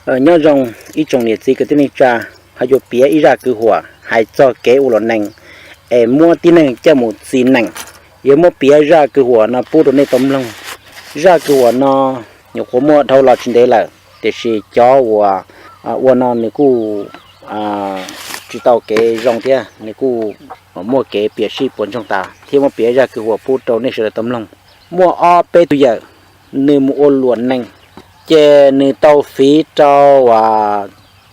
Nyob zoo ib tsoom niam txiv kwv tij neej tsa, ho yuav piav ib zaj kwv huam hais txog kev ua luam nees es muab tib neeg coj mus txi nees. Yuav muab piav zaj kwv huam no pub rau nej tau mloog. Zaj kwv huam no nyuam qhuav muaj dhau los tsis ntev lawm, tiam sis cov uas ua no nws kuj tsis tau kev zoo thiab nws kuj muaj kev piam sij puas ntsoog tas thiab muab piav zaj kwv huam pub rau nej sawv daws tau mloog. Muaj ob peb tug yawm, nws mus ua luam nees, ces nws tau fiv rau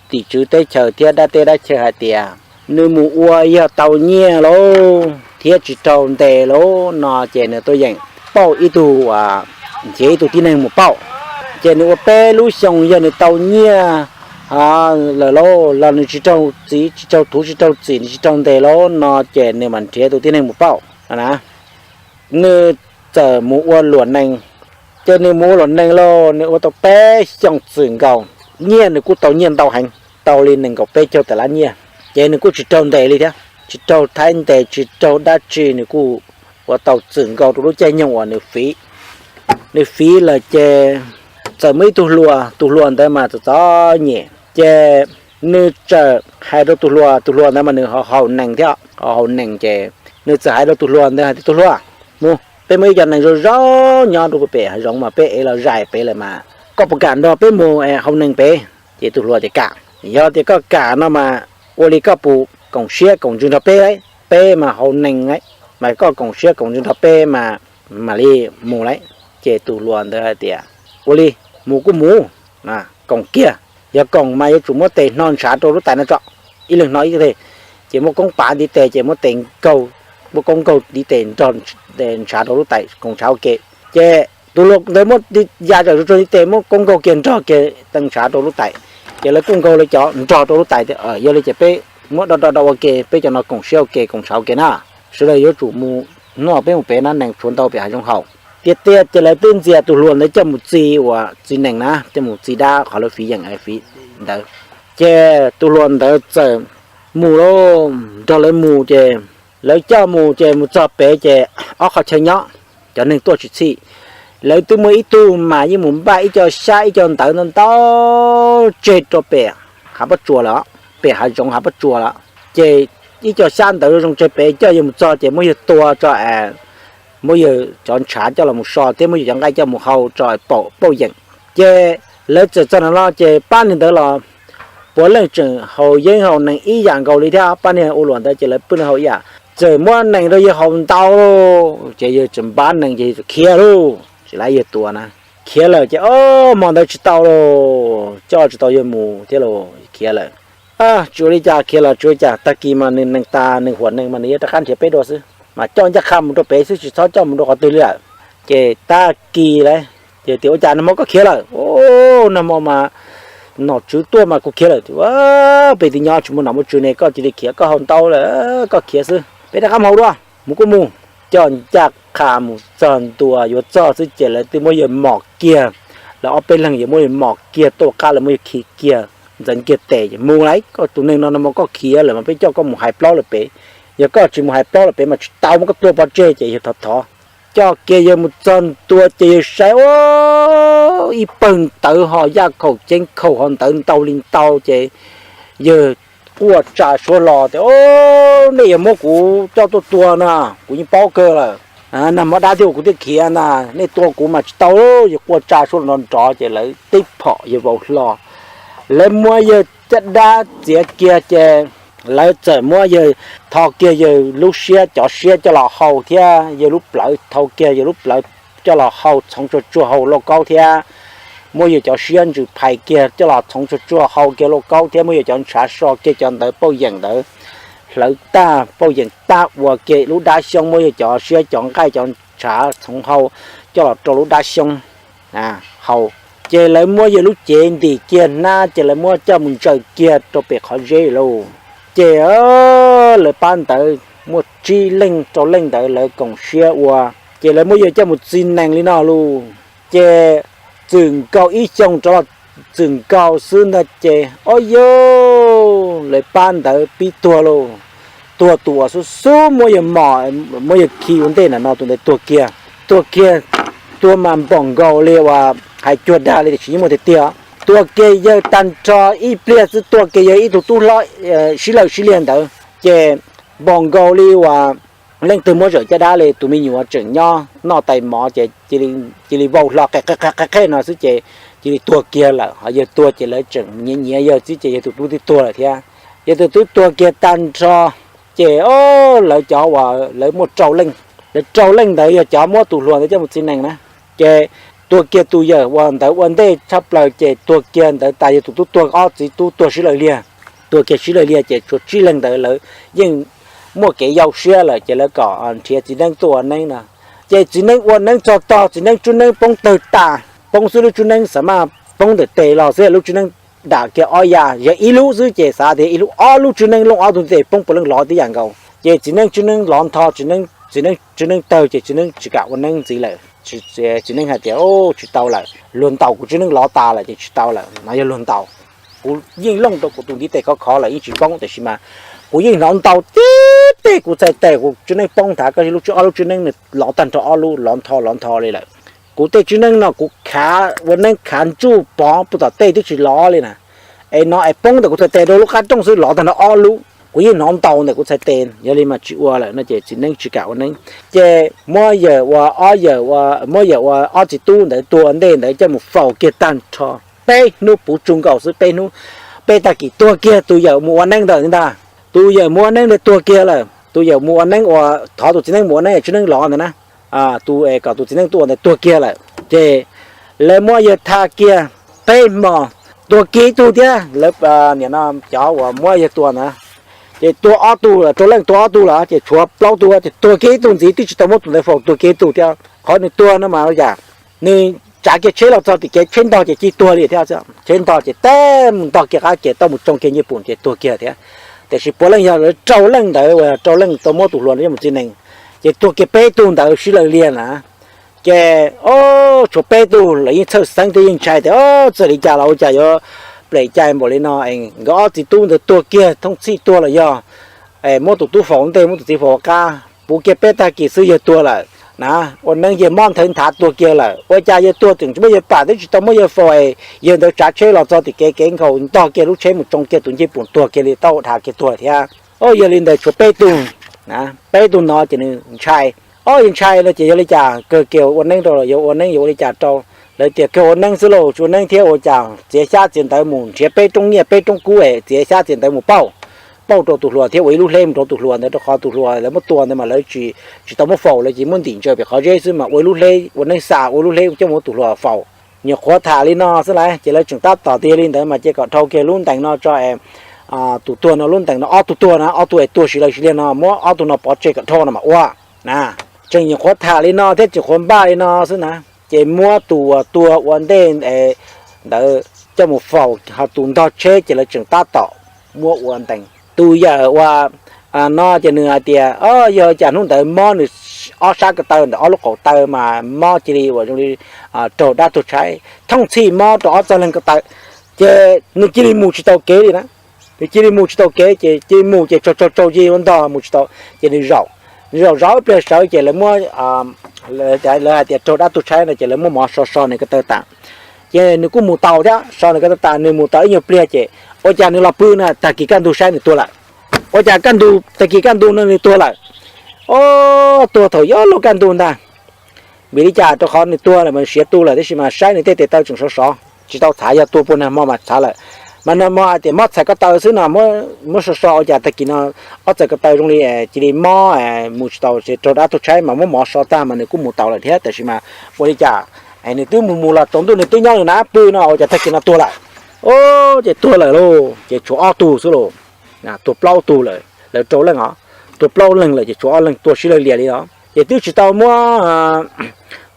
tim tswv teb chaws thiab dab teb dab chaw hais tias nws mus ua yog tau nyiaj lauj thiab tsis raug ntes lauj no ces nws tuaj yeem pauj ib tug, nrhiav ib tug tib neeg mus pauj. Ces nws ua peb lub xyoo yog nws tau nyiaj lawm lauj los nws tsis raug txim, tsis raug thuv, tsis raug txim, nws tsis raug ntes lauj no ces nws mam nrhiav tus tib neeg mus pauj na. Nws txawm mus ua luam nees, ces nws mus ua luam nees lauj, nws ua tau peb xyoo txwm nkaus, nyiaj nws kuj tau nyiaj ntau heev, tau li nees nkaum peb caug tawm lab nyiaj, ces nws kuj tsis raug ntes li thiab, tsis raug thaib ntes, tsis raug dab tsi, nws kuj ua tau txwm nkaus rau lub caij nyoog uas nws fiv. Nws fiv lawm ces txawm muaj ib tug hluas, tus hluas ntawd mas txom txom nyem, ces nws txawm hais rau tus hluas, tus hluas ntawd mas nws haus nees thiab, haus nees ces nws txawm hais rau tus hluas ntawd hais tias, tus hluas, mus, peb muaj ib co nees zoo zoo nyob rau pem hav zoov mas peb ev los zais pem lawm mas koj puas kam nrog peb mus haus nees pem? Ces tus hluas tias kam. Yog tias koj kam no mas ua li koj puas koom siab koom ntsws nrog peb, peb mas haus nees mas koj koom siab koom ntsws nrog peb mas mam li mus lauj. Ces tus hluas ntawd hais tias, ua li, mus kuj mus, koom kiag. Yog koom mas yuav tsum muab tes hno ntshav rau lub tais no tso, ib leeg hno ib teg, ces muab koob pav ntiv tes ces muab tes nkaug, muab koob nkaug ntiv tes nrog ntshav rau lub tais, koom ntshav ua ke. Ces tus hluas ntawd muab ya zawm rau ntiv tes muab koob nkaug kiag nrog kiag teej ntshav rau lub tais. Ces lawv kuj nkaug lawv cov nrog rau lub tais tias, yog li ces peb muab do do do ua ke, peb cov no koom siab ua ke, koom ntshav ua ke na. Sawv daws yuav tsum mus noj, peb mus pem na, nees tshuav ntau pem hav zoov haus. Tiag tiag ces lawv twb ntxias tus hluas ntawd coj mus txi uas txi nees na, coj mus txi dab qhov lawv fiv yeem fiv ntawd. Ces tus hluas ntawd txawm mus lauj, nrog lawv mus ces lawv coj mus ces mus txog pem ces ob qhov chaw nyob, cov neeg tuaj tsis txhij. Lawv twb muaj ib tug mas yeej mus npaj ib co xyab ib co ntawv ntau ntau tseg rau pem hav pob tsuas lawm, pem hav zoov hav pob tsuas lawm. Ces ib co xyab ntawv zoo tseg pem coj yawg mus txog ces muab yawg tua tso, muab yawg cov ntshav coj los mus so thiab muab yawg cov nqaij coj mus hau tso pauj yeem. Ces lawv txawm txog no no ces pab niag ntawd los puav leej tseem haus yeeb haus nees ib yam nkaus li thiab, pab niag ua luam ntawd ces lawv pw nws haus ib yam. Txawm muab nees rau yawg haus ntau lauj, ces yawg tseem npab nees ces yawg txawm khiav lauj, tsis lav yawg tua na. Khiav lawm ces ob hmo ntawd tsis tau lauj, coj tsis tau yawg mus thiab lauj, khiav lawm. Tsis ua li cas, khiav los tsis ua li cas, tag kis mas nws nees tas nws huam nees mas nws yuav rov qab nrhiav peb dua xwb, mas coj ncaj qha mus rau pem xwb tsis txhob coj mus rau qhov twg li lawm. Ces tag kis lawm ces tias, ua cas nag hmo koj khiav lawm? Nag hmo mas nom tswv tuaj mas kuv khiav lawm. Peb twb nyob tsis muaj nom muaj tswv ne, koj cia li khiav, koj haus ntau lawm koj khiav xwb, peb rov qab mus haus dua, mus kuj mus. Coj ncaj qha mus txog ntua yuav txog xwb ces lawv twb muab yawg mom kiag, lawv ob peb leeg yuav muab yawg mom kiag tuaj qab lawv muab yawg khi kiag, ntxeev kiag tes ces mus lauj, koj tus neeg no nag hmo koj khiav lawm mas peb coj koj mus hais plaub lawm pem, yog koj tsis mus hais plaub lawm pem mas tsis tau, muab koj tua pov tseg. Ces yawg thov thov coj kiag yawg mus txog ntua ces yawg saib ua ib pawg ntawv ho yaj khaum ceeb khaum ho ntawv ntau li ntau ces yawg quaj tsa suab hlo tias, nej yuav muab kuv coj tuaj tua na, kuv yeej paub kawg lawm, nag hmo dab thiaj ua kuv thiaj khiav na, nej tua kuv mas tsis tau. Yawg quaj tsa suab hlo nrov nrov ces lawv tib phom yawg vau hlo, lawv muab yawg caj dab txiav kiag ces lawv txawm muab yawg, tho kiag yawg lub siab cov siab coj los hau thiab yawg lub plawv, thau kiag yawg lub plawv coj los hau txhoov tsuag tsuag hau lauj kaub thiab muab yawg cov siab ntsws phais kiag coj los txhoov tsuag tsuag hau kiag lauj kaub thiab muab yawg cov ntshav so kiag cov ntawv pauj yeem ntawd hlawv tag, pauj yeem tag ua kiag lub dab xyoob, muab yawg cov siab cov nqaij cov ntshav txhoov hau coj los rau lub dab xyoob hau. Ces lawv muab yawg lub cev ntim kiag hnab ces lawv muab coj mus ntsaws kiag rau pem qhov zeb lauj. Ces lawv pab ntawd muaj tsib leeg rau leej ntawd lawv koom siab ua, ces lawv muab yawg coj mus txi nees li no lauj. Ces txwm nkaus ib xyoo rov los txwm nkaus xwb ntag ces ob yawg lawv pab ntawd pib tuag lauj. Tuag tus uas xub xub muab yawg mom, muab yawg khi ua ntej na no tus ntawd tuag kiag. Tuag kiag, tuag mas npaum nkaus li uas hais cuag dag li tiam sis yeej muaj tiag tiag. Tua kiag yawg tag nrho ib pliag xwb, tua kiag yawg ib tug tub hlob sib lawg sib liag ntawd ces npaum nkaus li uas leej twg muab zawm caj dab li, tus me nyuam tseem nyob noj tais mov ces cia li vau hlo qe qe qe qe no xwb ces cia li tuag kiag lawm. Ho yawg tuag ces lawv tseem nyiav nyiav yawg xwb ces yawg tus tub twb tuag lawm thiab. Yawg tus tub tuag kiag tag nrho ces lawv cov uas lawv muaj rau leej, lawv rau leej ntawd yog cov muab tus hluas ntawd coj mus txiv nees na. Ces tuag kiag tus yawm uas ntawd ua ntej tshaj plaws ces tuag kiag ntawd tas, yawg tus tub tuag, ob txiv tub tuag sib lawg liag. Tuag kiag sib lawg liag ces tshuav tsib leeg ntawd lawv yeej muaj kev yau siab lawm ces lawv kom nrhiav txiv neeb tuaj ua neeb no. Ces txiv neeb ua neeb txog tog, txiv neeb tswb neeb poob tawg tas, poob xwb, lub tswb neeb xav maj poob ntawm tes los xwb, lub tswb neeb dam kiag ob ya, yog ib lub xwb ces xav tias ib lub, ob lub tswb neeb looj ob tug tes poob puav leej lov tib yam nkaus. Ces txiv neeb tswb neeb lov ntho, txiv neeb tswb neeb tawg ces txiv neeb tsis kam ua neeb ntxiv lawm. Txiv neeb hais tias, Tsis tau lawm, luag ntaus kuv tswb neeb lov tas lawm ces tsis tau lawm, no yog luag ntaus. Kuv yeej looj rau kuv tus ntiv tes khov khov lawm yeej tsis poob, tiam sis mas kuv yeej hnov ntaus tib teg kuv txhais tes kuv tswb neeb poob nthav, koj lub tswb, ob lub tswb neeb lov tag nrho, ob lub lov ntho lov ntho li lawm. Kuv tej tswb neeb no kuv khav ua neeb khav ntsuj pov puag tom tej twb tsis lov li na, es no es poob ntawm kuv txhais tes rau lub qab rooj xwb lov tag nrho ob lub. Kuv yeej hnov ntaus ntawm kuv txhais tes, yog li mas tsis ua lawm no ces txiv neeb tsis kam ua neeb. Ces muab yawm ua ob, yawm ua, muab yawm ua ob txiv tub ntawd tua ua ntej ntawd coj mus faus kiag tag nrho. Peb hnub puv tsuj nkaus xwb, peb hnub, peb tag kis tuag kiag tus yawm mus ua neeb ntawd ntag. Tus yawm mus ua neeb ntawd tuag kiag lawm, tus yawm mus ua neeb uas thov tus txiv neeb mus ua neeb tswb neeb lov ntawd na. Tus es kom tus txiv neeb tuaj ua ntawd tuag kiag lawm. Ces lawv muab yawg tha kiag peb hmo, tuag kiag ib tug thiab. Lawv, nim no cov uas muab yawg tua ntawd, ces tua ob tug, rau leej tua ob tug lawm ces tshuav plaub tug ces tuag kiag ib tug ntxiv, twb tsis tau muab tus ntawd faus, tuag kiag ib tug thiab. Qhov nws tuag no mas ua cas, nws tsav kiag tsheb los txog tim kev tsheb ntog ces cia li tuag li thiab. Tsheb ntog ces teb mus ntog kiag qab ces tau mus tsoo kiag ncej pum ces tuag kiag thiab. Tiam sis puav leej yog lawv rau leej ntawd uas rau leej tau muab tus hluas no coj mus txiv nees, ces tuag kiag peb tug ntawd sib lawv liag na. Ces tshuav peb tug, lawv yeej txhawj xeeb thiab yeej ntshai tias txawm li cas los ua cas yuav plem cai npaum li no, nkawd ob txiv tub ntawd tuag kiag thooj txhij tuag los yog, muab tus tub faus ntej muab tus txiv faus qab, puv kiag peb tag kis xwb yawg tuag lawm na. Ua neeb yawg mob nthawv nthav tuag kiag lawm, ua cas yawg tuag tseem tsis muab yawg pam, twb tsis tau muab yawg faus, yawg ntawd tsav tsheb los txog tim kev, kev nkhaus ntog kiag lub tsheb mus tsoo kiag tus ncej pum tuag kiag li, tau dhau kiag tuag thiab. Yog li ntawd tshuav peb tug, peb tug no ces nws ntshai. Ob, yawg ntshai no ces yog li cas, kawg kiag ua neeb rau los yuav ua neeb yuav ua li cas rau? Lawv tias kawg ua neeb xwb lauj, tsis ua neeb thiab ua cas, txiav xyab txiav ntawv mus nrhiav peb roob nyiaj peb roob kub es txiav xyab txiav ntawv mus pauj, pauj rau tus hluas thiab ua ib lub hleb mus rau tus hluas ntawd, rau qhov tus hluas lawv muab tua ntawd mas lawv tsis, tsis tau muab faus, lawv cia muab ntim ntsaws pem qhov zeb xwb mas ua ib lub hleb, ua neeb xa ua lub hleb coj mus ua tus hluas faus. Nyuam qhuav tham li no xwb lauj ces lawv tseem tab tom tias yog li ntawd mas cia kom dhau kiag lub ntees no tso es tus tuag no lub ntees no, ob tug tuag na, ob tug es tuag sib lawv sib liag no muab ob tug no pov tseg kom dhau no mas ua na. Tseem nyuam qhuav tham li no thiab tseem qhuav npaj li no xwb na, ces muab tus uas tuag ua ntej ntawd coj mus faus, ho tus ntog tsheb ces lawv tseem tab tom muab ua ntees. Tus yawm uas no ces nws hais tias, o, yog cas hnub ntawd mob nws ob sab ko taw ntawm ob lub qaum taw mas mob cia li uas zoo li raug dab tuag tshaib, thooj txhij mob rau ob txoj leeg ko taw, ces nws cia li mus tsis tau kev li na. Nws cia li mus tsis tau kev ces cia li mus ces tsaug tsaug tsaug cia li ua ntog mus tsis tau, ces nws zaum, nws zaum zov ib pliag sawv ces lawv muab, lawv hais tias raug dab tuag tshaib no ces lawv muab mov so so nws ko taw tas. Ces nws kuj mus tau thiab, so nws ko taw tas nws mus tau ib nyuag pliag ces ua cas nws los pw na, tag kis kaj ntug saib nws tuag lawm. Ua cas kaj ntug, tag kis kaj ntug no nws tuag lawm. O, tuag thaum yuav luag kaj ntug ntag. Vim li cas? Rau qhov nws tuag lawm mas siav tu lawm, tab sis mas saib nws tej tes taw tseem sov sov, tsis tau txhav yog tuag puag nag hmo mas txhav lawm. Mas nag hmo hais tias mob txhais ko taw xwb no, muab so so ua cas tag kis no ob txhais ko taw zoo li cia li mob, mus tsis tau, raug dab tuag tshaib mas muab mov so tag mas nws kuj mus tau lawm thiab, tab sis mas ua li cas nws twb mus mus los tsaus ntuj nws twb nyob nws na pw no ua cas tag kis no tuag lawm. O, ces tuag lawm lauj, ces tshuav ob tug xwb lauj. Tuag plaub tug lawm, lawv rau leej os, tuag plaub leeg lawm ces tshuav ob leeg tuag sib lawg lias li os. Ces twb tsis tau muab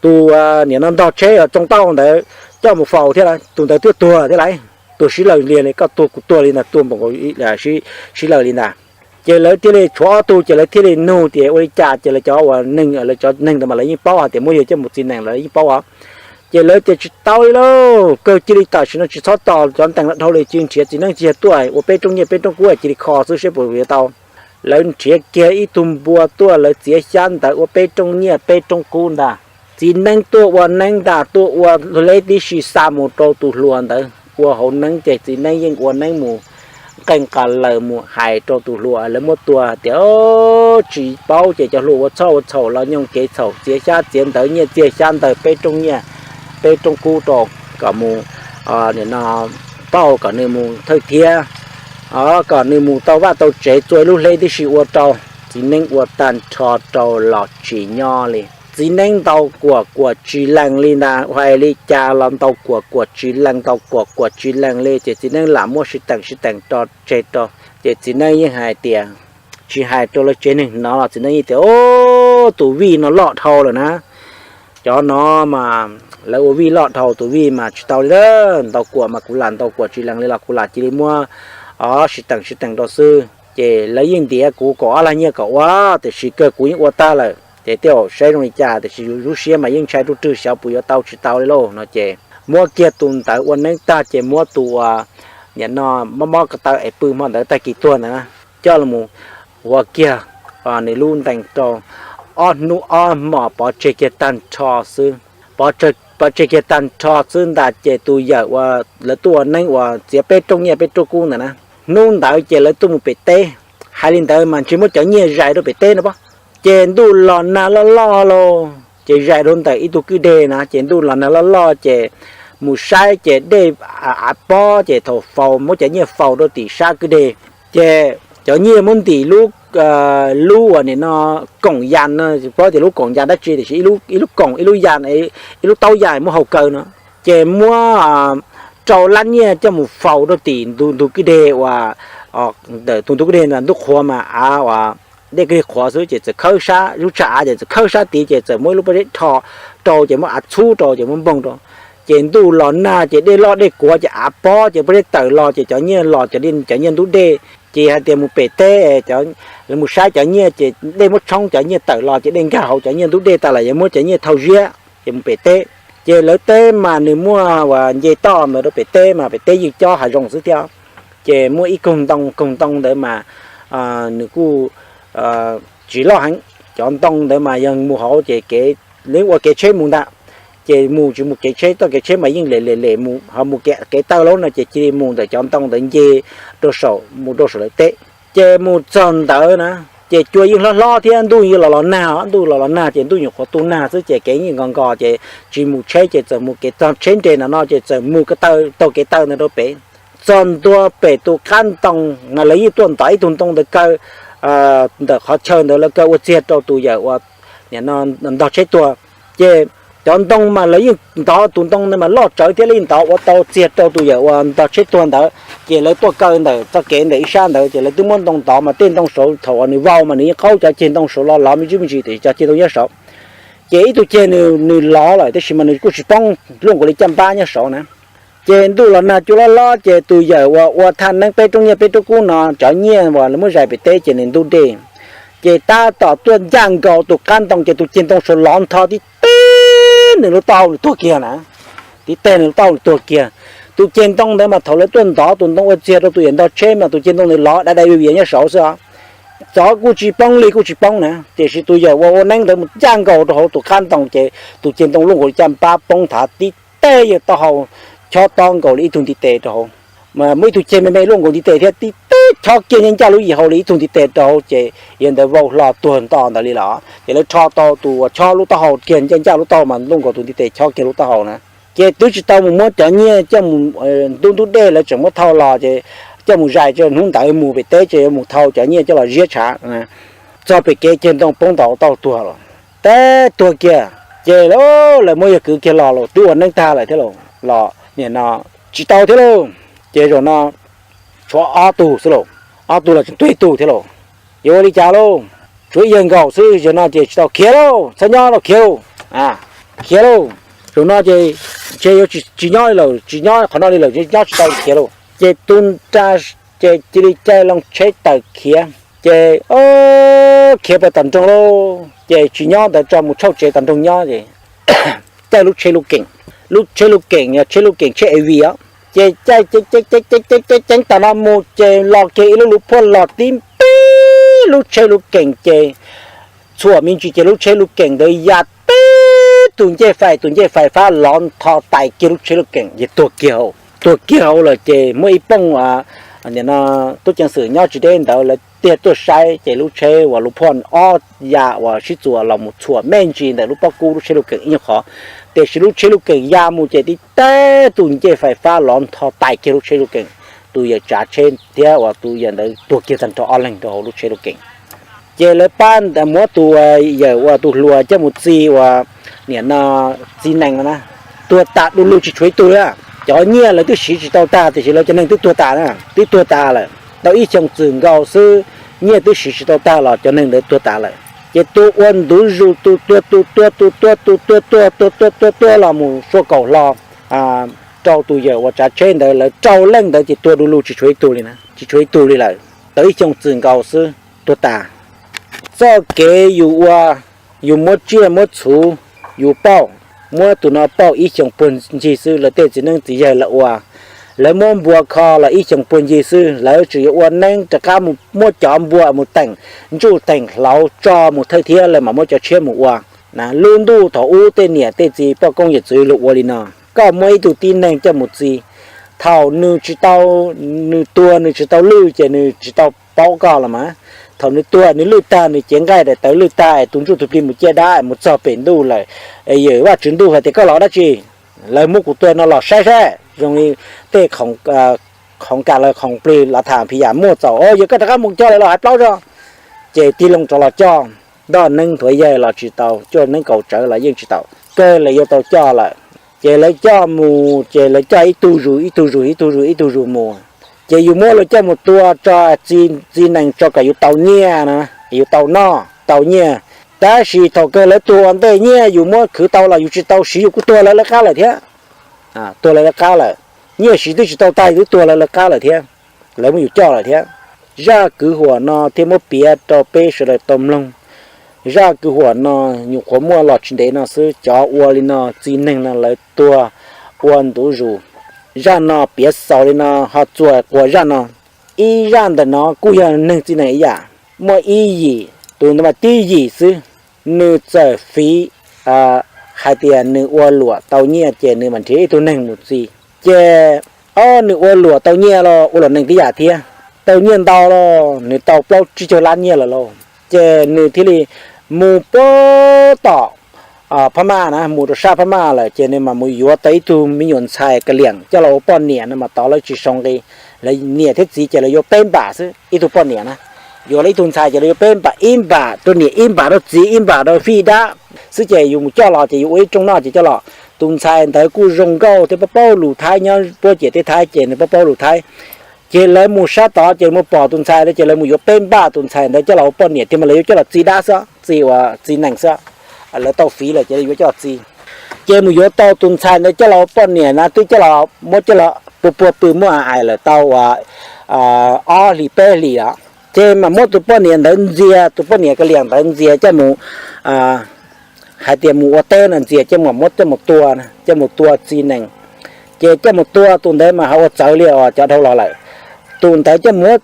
tus niam no ntog tsheb tsoo tauj ntawd coj mus faus thiab lauj, tus ntawd twb tuag thiab lauj. Tuag sib lawg lias li, koj tuag kuv tuag li ntag, tuag npaum nkaus sib lawg li ntag. Ces lawv thiaj li tshuav ob tug ces lawv thiaj li nug tias ua li cas, ces lawv cov uas neeg, lawv cov neeg ntawd mas lawv yeej paub hais tias muab yawg coj mus txiv nees los lawv yeej paub os. Ces lawv tias tsis tau li lauj, kawg cia li tam sim no tsis txhob tos cov ntees los dhau li, cia li nrhiav txiv neeb txiv yaig tuaj ua peb roob nyiaj peb roob kub cia li kho xwb seb puas yuav tau. Lawv nrhiav kiag ib tug npua tuaj, lawv txiav xyab ntawv ua peb roob nyiaj peb roob kub ntag. Txiv neeb tuaj ua neeb ntag, tuaj ua hleb tib si xa mus rau tus hluas ntawd. ua hauv neeb ces txiv neeb yeej ua neeb mus nqee qas lawm mus hais rau tus hluas lawv muab tua tias tsis paub ces cov hluas ua txhoj ua txhaum los nyoog kev txhaum txiav xyab txiav ntawv nyiaj txiag xyab ntawv peb rooj nyiaj peb rooj kub rau kom mus, no, pauj kom nws mus thawj thiab, kom nws mus tau vaj tau tsev txua ib lub hleb tib si ua rau. Txiv neeb ua tag nrho rau los tsis nyob li. Txiv neeb ntaus kuam kuam tsis lees li ntag, hais li cas los ntaus kuam kuam tsis lees, ntaus kuam kuam tsis lees li ces txiv neeb lam muab sib teem sib teem rau tseg rau. Ces txiv neeb yeej hais tias, tsis hais rau lawv tsev neeg hnov los txiv neeb yeej tias, Tus vij no loj dhau lawm na. Cov no mas lawv ua vij loj dhau, tus vij mas tsis tau li, ntaus kuam mas kuv lam ntaus kuam tsis lees li los kuv lam cia li muab sib teem sib teem rau xwb. Ces lawv yeej ntiav kuv kaum ob lag nyiaj kom ua, tiam sis kawg kuv yeej ua tag lawm ces tej zaum saib zoo li cas, tiam sis lub siab mas yeej ntshai ruj rwg xyov puas yuav tau tsis tau li lauj no ces muab kiag tus ntawd ua neeb tag ces muab tus uas nim no mob mob ko taw es pw hmo ntawd tag kis tuag ntawd na, coj los mus ua kiag nws lub ntees rau. Ob hnub ob hmos pov tseg kiag tag nrho xwb. Pov tseg kiag tag nrho xwb ntag ces tus yawm uas lawv tuaj ua neeb uas txiav peb rooj nyiaj peb rooj kub ntawd na, hnub ntawd ces lawv tuaj mus pem teb. Hais li ntawd mas ntshe muab cov nyiaj zais rau pem teb no pob. Ces ntuj los nag loj loj lauj, ces zais rau ntawm ib tug kwj deg na, ces ntuj los nag loj loj ces mus saib ces dej av pob ces thaum faus muab cov nyiaj faus rau tim sab kwj deg. Ces cov nyiaj muab ntim lub, lub uas nim no koom yas no, tsis paub tias lub koom yas dab tsi tiam sis ib lub koom ib lub yas, ib lub taub yas muab hau kaw no. Ces muab rau lab nyiaj coj mus faus rau tim ntug kwj deg uas, ntawm tus ntug kwj deg ntawd ntuj qhuav mas av uas dej kwj deg qhuav xwb ces txawm khawb sab lub tsag av ces txawm khawb sab tid ces txawm muab ib lub pob zeb rho rau ces muab av txhub rau ces muab npoog rau. Ces ntuj los nag ces dej loj dej kuav ces av pob ces pob zeb tawm los ces cov nyiaj los cov nyiaj ntub dej. Ces hais tias mus pem teb, lawv mus saib cov nyiaj ces dej muab tshoob cov nyiaj tawm los ces dej nkag hauv cov nyiaj ntub dej tas lawm yuav muab cov nyiaj thauj ziab ces mus pem teb. Ces lawv teb mas nws muaj uas nce toj ntawd rau pem teb mas pem teb yeej cob hav zoov xwb thiab. Ces muaj ib koog ntoo, koog ntoo ntawd mas nws kuj tsis loj heev. Cov ntoo ntawd mas yog mus hauv ces kev, lawv ua kev tsheb mus ntag. Ces mus tsis mus kev tsheb, txoj kev tsheb mas yeej lem lem lem mus, ho mus kev taw lauj no ces cia li mus ntawm cov ntoo ntawd nce rau saum, mus rau saum lawv teb. Ces mus txog ntawd na, ces cua yeej hlob hlob thiab ntuj yeej los los nag, ntuj los los nag ces ntuj nyuam qhuav tu nag xwb ces kev yeej nkos nkos ces tsis mus tsheb ces txawm mus kev txog tsheb nres no no ces txawm mus ko taw taug kev taw ntawd rau pem. Txog ntua pem tus qab ntoo mas lawv yeej tuaj ntov ib tug ntoo ntawd kaw ntawm qhov chaw ntawd lawv kaw ua txiag rau tus yawm uas ntog tsheb tuag. Ces cov ntoo mas lawv yeej ntov tus ntoo ntawd mas loj tsawv thiab li ntov ua tau txiag rau tus yawm uas ntog tsheb tuag ntawd. Ces lawv tuaj kaw ntawm txoj kev ntawm ib sab ntawd ces lawv twb muab ntoo ntov mas tej ntoo saud thaum uas nws vau mas nws yeej qaub cov ceg ntoo saud los lov me ntsis me ntsis tiam sis cov ceg ntoo nyob saud. Ces ib tug ceg nws lov lawm tab sis mas nws kuj tsis poob, luaj nkaus li caj npab nyob saud na. Ces ntuj los nag cua loj loj ces tus yawm uas ua thaj neeb peb roob nyiaj peb roob kub no cov nyiaj uas lawv muab zais pem teb ces nws ntub dej. Ces tab tom tuaj ncaj nkaus tus qab ntoo ces tus ceg ntoo saud lov ntho tib teg nws lub taub hau nws tuag kiag na. Tib teg nws lub taub hau nws tuag kiag. Tus ceg ntoo ntawd mas thaum lawv tuaj ntov tus ntoo ua txiag rau tus yawm ntog tsheb mas tus ceg ntoo ntawd lov dai dai vias vias nyob saud xwb os. Txov kuj tsis poob li kuj tsis poob na, tiam sis tus yawm uas ua neeb ntawd mus ncaj nkaus rau hauv tus qab ntoo ces tus ceg ntoo luaj nkaus li caj npab poob thav tib teg yawg taub hau chob tob nkaus li ib tug ntiv tes rau hauv. Mas muaj ib tug ceg me me luaj nkaus ntiv tes thiab tib teg chob kiag ncaj ncaj lub yim hau li ib tug ntiv tes rau hauv ces yawg ntawd vau hlo tuag nto ntawd li lawm. Ces lawv rho tau tus uas chob lub taub hau kiag ncaj ncaj lub taub hau mas luaj nkaus tus ntiv tes chob kiag lub taub hau na. Ces twb tsis tau mus muab cov nyiaj coj mus ntub ntub dej lawv tseem muab thauj los ces coj mus zais ces hnub ntawd mus pem teb ces yuav mus thau cov nyiaj coj los ziab tshav. Txog pem kev ceg ntoo poob ntaus taub hau tuag lawm. Teb tuag kiag. Ces lawv muab yawg kwv kiag los los twb ua neeb tag lawm thiab los, los nim no tsis tau thiab lauj. Ces zaum no tshuav ob tug xwb lauj, ob tug los tseem tuag ib tug thiab lauj. Yuav ua li cas lauj? Tshuav ib yawg nkaus xwb, zaum no ces tsis tau, khiav lauj, txhob nyob lauj, khiav lauj. Khiav lauj. Zaum no ces ntshe yuav tsis nyob li lawm, tsis nyob qhov no li lawm, nyob tsis tau, khiav lauj. Ces tu nra ces cia li caij loo tsheb tawm khiav. Ces khiav puag tom nroog lauj, ces tsis nyob ntawd tso, mus tshauj tsev tom nroog nyob ces caij lub tsheb lub keem, lub tsheb lub keem yog tsheb lub keem tsheb A V os. Ces caij ceev ceev tom no mus ces los kiag ib lub luv phuaj los tib pib lub tsheb lub keem ces txhuam me ntsis ces lub tsheb lub keem ntawd ya tib tus ncej fais, tus ncej fais fab lov ntho tais kiag lub tsheb lub keem ces tuag kiag. tuag kiag hauv lawm ces muaj ib phooj, nim no tub ceev xwm nyob tsis deb ntawd lawv tiag tuaj saib ces lub tsheb uas lub phoj ob ya uas sib txuas los mus txhuam me ntsis ntawm lub pob kub lub tsheb luj keem ib nyuag qhov, tiam sis lub tsheb luj keem ya mus ces tib teg tus ncej fais fab lov ntho tais kiag lub tsheb luj keem, tus yawm tsav tsheb thiab uas tus yawm ntawd tuag kiag tag nrho ob leeg rau hauv lub tsheb luj keem. Ces lawv pab muab tus yawm uas tus hluas coj mus txi uas nim no txiv nees no na, tuag tas du lug tsis tshuav ib tug li. Cov nyiaj lawv twb siv tsis tau tag tiam sis lawv cov neeg twb tuag tas na, twb tuag tas lawm. Tau ib xyoos txwm nkaus xwb, nyiaj twb siv tsis tau tag los cov neeg ntawd tuag tas lawm. Ces tus ua ntu zus tus tuag tus tuag tus tuag tus tuag tuag tuag tuag tuag tuag los mus sua kaum hlo rau tus yawm uas tsav tsheb ntawd lawv rau leej ntawd ces tuag du lug tsis tshuav ib tug li na, tsis tshuav ib tug li lawm. Tau ib xyoos txwm nkaus xwb tuag tas. Txoj kev yus ua, yus muab tsiaj muab txhuv, yus pauj, muab tus no pauj ib xyoos puag ncig xwb lawv tej txiv neeb txiv yaig lawv ua. Lawv muab npua kho los ib xyoos puag ncig xwb lawv tseem yuav ua neeb rov qab mus muab cov npua mus teem ntsuj teem hlauv tso mus thawj thiab lawv mam muab cov tshiab mus ua. Lub ntuj thaum ub tej niam tej txiv poj koob yawm txwv luag ua li no, koj muab ib tug tib neeg coj mus txi, thaum nws tsis tau, nws tuag nws tsis tau lwj ces nws tsis tau paub koj los mas. Thaum nws tuag nws lwj tag nws cev nqaij daim tawv lwj tag es tus ntsuj tus plig mus ciaj dab mus txog pem ntuj lawm, yawm Vajtswv ntuj hais tias koj los dab tsi? Lawv muab kuv tua no los saib saib zoo li tej khoom kam lawv khoom plig los tham phi yam muaj txaus, yog koj rov qab mus coj lawv los hais plaub zog. Ces tig loo rov los coj, ntoj neeb nthuav yaig los tsis tau, coj neeb kaus tsawv los yeej tsis tau, kawg lawv yuav tau coj lawm. Ces lawv coj mus ces lawv coj ib tug zus ib tug zus ib tug zus ib tug zus mus. Ces yus muab luag coj mus tua tso, txiv nees tso kom yus tau nyiaj na, yus tau noj tau nyiaj. Tab sis thaum kawg lawv tuag ua ntej nyiaj yus muab khwv tau los yus tsis tau siv yus kuj tuag lawv lawv qab lawm thiab. Tuag lawv lawv qab lawm, nyiaj siv twb tsis tau tag yus twb tuag lawv lawv qab lawm thiab, lawv muab yus coj lawm thiab. Zaj kwv huam no thiaj muab piav rau peb sawv daws tau mloog. Zaj kwv huam no nyuam qhuav muaj los tsis ntev no xwb, cov ua li no txiv neeg no lawv tuag ua ntu zus. Zaj no piav xaus li no ho txuas quas zaj no. Ib zaj ntawm no kuj yog neeg txiv nees ib yam, muaj ib yim, tus ntawd mas tib yim xwb, nws txawm fiv hais tias nws ua luam tau nyiaj ces nws mam nrhiav ib tug neeg mus txi. Ces ob nws ua luam tau nyiaj los ua luam nees tib yam thiab, tau nyiaj ntau los nws tau plaub tsib caug lab nyiaj lawm lauj. Ces nws thiaj li mus puag tom Phab Maj na, mus rau sab Phab Maj lawm ces nws mam mus yuav tau ib tug me nyuam ntxhais ka liam coj los ua poj niam no mas tod lawv tsis sau nqi, lawv niam thiab txiv ces lawv yuav peb npam xwb ib tug poj niam na. Yuav lawv ib tug ntxhais ces lawv yuav peb npam, ib npam rau niam ib npam rau txiv ib npam rau fij dab xwb ces yus mus coj los ces yus ua ib rooj noj ces coj los. Tus ntxhais ntawd kuj zoo nkauj thiab paub paub lus Thaib, nyob puag ciam teb Thaib ces nws paub paub lus Thaib. Ces lawv mus sab tod ces mus pom tus ntxhais ntawd ces lawv mus yuav peb npam tus ntxhais ntawd coj los ua poj niam thiab mas lawv yuav coj los txi dab xwb, txi uas txiv nees xwb. Lawv tau fiv lawm ces lawv yuav coj los txi. Ces mus yuav tau tus ntxhais ntawd coj los ua poj niam na twb coj los muab coj los puag puag pw muab ais lawm tau uas ob hlis peb hlis os. Ces mam muab tus poj niam ntawd ntxias, tus poj niam ka liam ntawd ntxias coj mus, hais tias mus ua teb no ntxias coj mus muab coj mus tua, coj mus tua txi nees. Ces coj mus tua tus ntawd mas ho ua txawv li os cov dhau los lawm. Tus ntawd coj muab,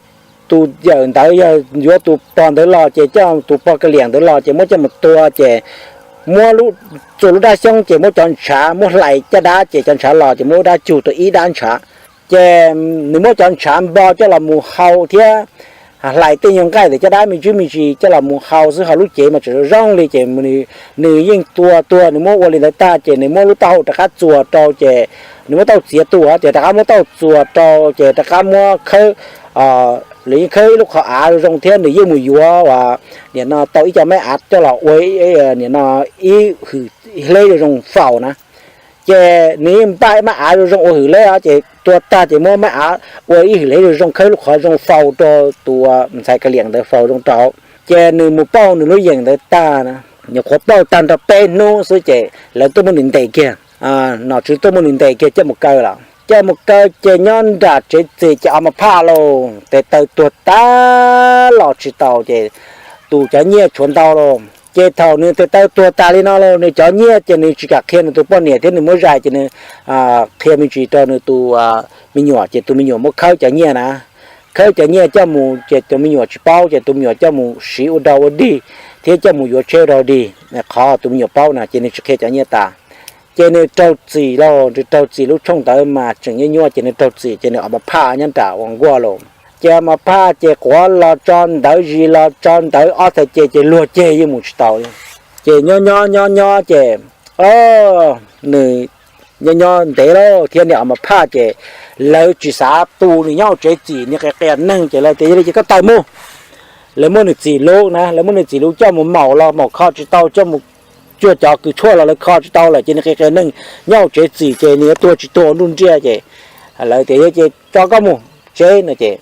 tus yawm ntawd yog yuav tus pog ntawd los ces coj tus pog ka liam ntawd los ces muab coj mus tua ces muab txua lub dab xyoob ces muab cov ntshav muab hlais caj dab ces cov ntshav los ces muab lub dab cug tau ib dab ntshav. Ces nws muab cov ntshav npo coj los mus hau thiab hlais tej nyuag nqaij ntawm caj dab me ntsis me ntsis coj los mus hau xwb ho lub cev mas tseem zoo zoo li ces nws yeej tua tuag, nws muab ua li ntawd tag ces nws muab lub taub hau rov qab txuas rau ces nws muab taub hau txiav tuaj ces rov qab muab taub hau txuas rau ces rov qab muab khawb, lawv yeej khawb ib lub qhov av zoo zoo thiab nws yeej mus yuav uas nim no tau ib co maib av coj los ua nim no ib hwm hleb zoo zoo faus na. Ces nws yeej npaj maib av zoo zoo ua hwm hleb os ces tua tag ces muab maib av ua ib hwm hleb zoo zoo khawb lub qhov zoo faus rau tus ntxhais ka liam ntawd faus zoo rau. Ces nws mus pauj nws lub yeem ntawd tag, nyuam qhuav pauj tag nrho peb hnub xwb ces lawv tuaj muab nws ntes kiag. Nom tswv tuaj muab nws ntes kiag coj mus kaw lawm. Coj mus kaw ces nyob nram tsev txim ces a ma phaj lauj, tes taw tuag tag los tsis tau ces tus cov nyiaj tshuav ntau lauj. Ces thaum nws tes taw tuag tas li no lauj, nws cov nyiaj ces nws tsis kam qhia nws tus poj niam thiab nws muab zais ces nws qhia me ntsis rau nws tus me nyuam ces tus me nyuam muab khawb cov nyiaj na. Khawb cov nyiaj coj mus ces tus me nyuam tsis paub ces tus me nyuam coj mus siv ua dog ua dig thiab coj mus yuav tsheb ua dog dig, qhov tus me nyuam paub na ces nws tsis qhia cov nyiaj tas. Ces nws raug txim lauj, nws raug txim lub tshooj ntawd mas tseem nyuaj nyuaj ces nws raug txim ces nws a ma phaj nyob nram uas nkuaj lauj. Ces a ma phaj ces quav los tso ntawv, zis los tso ntawv, ob txhais ceg ces luag ceg yeej mus tsis tau li. Ces nyob nyob nyob nyob ces nws nyob nyob ntev lawm thiab nws a ma phaj ces lawv tsis xav tu nws nyob hauv tsev txim, nws qias qias neeg ces lawv tias yog li ces koj tawm mus. Lawv muab nws txim lub na, lawv muab nws txim lub coj mus maum los maum kho tsis tau, coj mus cuag cov kws tshuaj los lawv kho tsis tau lawm ces nws qias qias neeg nyob hauv tsev txim ces nws yuav tuag tsis tuag nruj nriaj ces lawv tias yog ces tso koj mus tsev no ces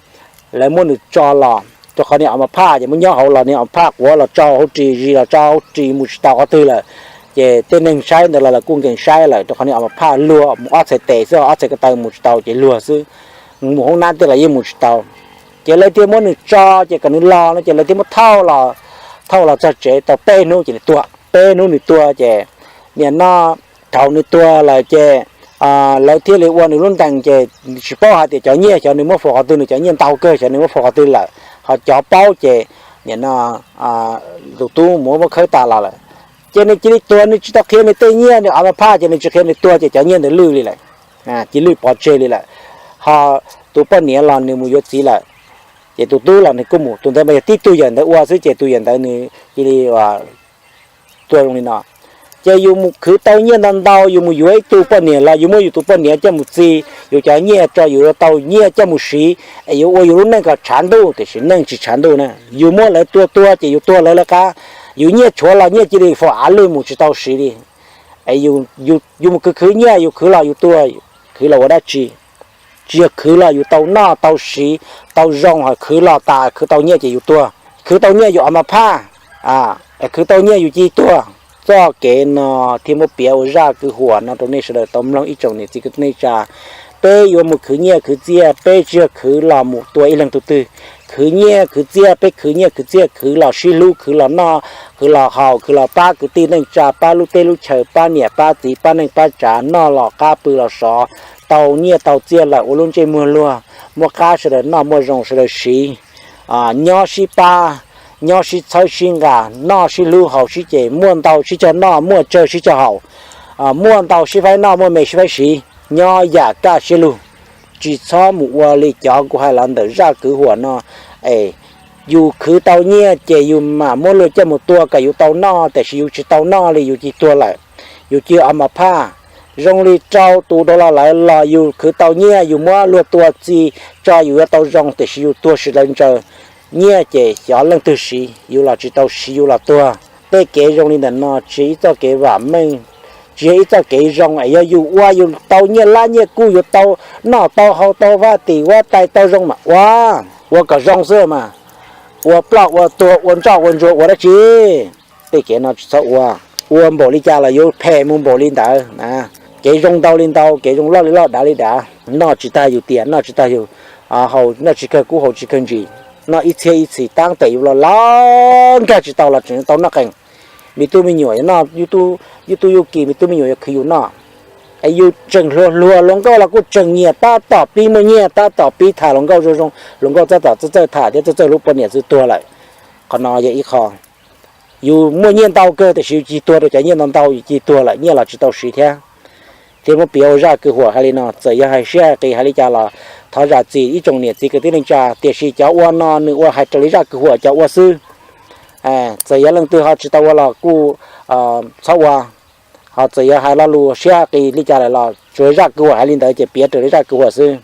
lawv muab nws tso los rau qhov nws a ma phaj ces muab nyob hauv los nws a ma phaj, quav los tso hauv ris, zis los tso hauv ris, mus tsis tau qhov twg lawm. Ces tej neeg saib ntawd los lawv kuj nkees saib lawm rau qhov nws a ma phaj luag mus ob txhais tes xwb, ob txhais ko taw mus tsis tau ces luag xwb, mus hoob nab tej los yeej mus tsis tau. Ces lawv thiaj muab nws tso ces kom nws los no ces lawv thiaj muab thauj los, thauj los txog tsev tau peb hnub ces nws tuag. Peb hnub nws tuag ces nim no thaum nws tuag lawm ces lawv thiaj li ua nws lub ntees ces tsis paub hais tias cov nyiaj xyov nws muab faus qhov twg, nws cov nyiaj ntau kawg xyov nws muab faus qhov twg lawm, ho cov paub ces nim no tus tub muab muab khawb tas los lawm. Ces nws cia li tuag, nws tsis tau qhia nws tej nyiaj, nws a ma phaj ces nws tsis qhia nws tuag ces cov nyiaj ntawd lwj li lawm, cia lwj pov tseg li lawm. Ho tus poj niam los nws mus yuav txiv lawm. Ces tus tub los nws kuj mus, tus ntawd mas yog tib tug yawm ntawd ua xwb ces tus yawm ntawd nws cia li tuag zoo li no. Ces yus mus khwv tau nyiaj ntau ntau, yus mus yuav ib tug poj niam los yus muab yus tus poj niam coj mus txi, yus cov nyiaj tso yus yuav tau nyiaj coj mus siv es yuav ua yus lub neej kom tshav ntuj, tiam sis neej tsis tshav ntuj na. Yus muab lawv tua tuag ces yus tuag lawv lawv qab, yus nyiaj tshuav los nyiaj cia li faus av lwj mus tsis tau siv li. Es yus mus khwv khwv nyiaj, yus khwv los yus tuag, khwv los ua dab tsi? Tsis yog khwv los yus tau noj tau siv tau zoo, ho khwv los tas khwv tau nyiaj ces yus tuag. Khwv tau nyiaj yus a ma phaj, khwv tau nyiaj yus cia li tuag. Txoj kev no thiaj muab piav ua zaj kwv huam no rau nej sawv daws tau mloog ib tsoom niam txiv kwv tij neej tsa. Peb yuav mus khwv nyiaj khwv txiaj, peb tsis yog khwv los mus tua ib leeg tug twg. Khwv nyiaj khwv txiaj, peb khwv nyiaj khwv txiaj khwv los sib hlub, khwv los noj, khwv los haus, khwv los pab kwv tij neej tsa, pab lub teb lub chaw, pab niam pab txiv, pab neej pab tsav, noj los qab pw los sov, tau nyiaj tau txiaj lawm ua lub ntsej muag luag, muaj qab sawv daws noj, muaj zoo sawv daws siv. Nyob sib pab, nyob sib txhawb sib nqa, noj sib hlub haus sib ces, muaj ntau sib cog noj, muaj tsawg sib cog haus, muaj ntau sib faib noj, muaj me sib faib siv, nyob yam kaj siab lug. Tsis txhob mus ua li cov kuv hais los ntawm zaj kwv huam no. Es yus khwv tau nyiaj ces yus mam muab luag coj mus tua kom yus tau noj, tiam sis yus tsis tau noj li yus cia li tuag lawm, yus cia li a ma phaj. Zoo li rau tus dhau los lawm los yus khwv tau nyiaj yus muab luag tua txi tso yus yuav tau zoo, tiam sis yus tuag sawv daws ntsaws. Nyiaj ces xyov leej twg siv, yus los tsis tau siv yus los tuag. Tej kev zoo li ntawm no tsis yog ib txoj kev vam meej, tsis yog ib txoj kev zoo es yog yus ua yus tau nyiaj lab nyiaj kub, yus tau noj tau haus, tau vaj tim huab tais, tau zoo mas ua, ua kom zoo xwb mas, ua ploj ua tuag, ua ntsoj ua ntsuag ua dab tsi. Tej kev no tsis txhob ua. Ua npaum li cas los yuav phem mus npaum li ntawd. Kev zoo ntau li ntau, kev zoo loj li loj, dav li dav, noj tsis tag yus tiam, noj tsis tag yus haus, noj tsis kawg kub haus tsis kawg ntsis, noj ib txhiab ib txhis tab tes yus los los nkag tsis tau los tseem tau noj qees. Me tub me nyuam, yus tub yus kis me tub me nyuam yuav khwv yus noj. Es yus tseem hluas hluas, hluas nkauj los kuj tseem nyiam tab tom pib muaj nyiaj, tab tom pib tham hluas nkauj zoo zoo, hluas nkauj tab tom txawj txawj tham thiab txawj txawj hlub poj niam xwb tuag lawm. Qhov no yog ib qho. Yus muaj nyiaj ntau kawg tiam sis yus cia li tuag rau cov nyiaj ntau ntau, yus cia li tuag lawm, nyiaj los tsis tau siv thiab. Thiab muab piav ua zaj kwv huam hais li no, txawm yog hais siab hais qis hais li cas los thov zam txim ib tsoom niam txiv kwv tij neej tsa, tiam sis cov ua no nws ua hais raws li zaj kwv huam cov ua xwb. Txawm yog leej twg ho tsis tau ua los kuj txhob ua, ho txawm yog hais lo lus siab hais qis li cas lawm los tsuas zaj kwv huam hais li ntawd ces piav raws li zaj kwv huam xwb.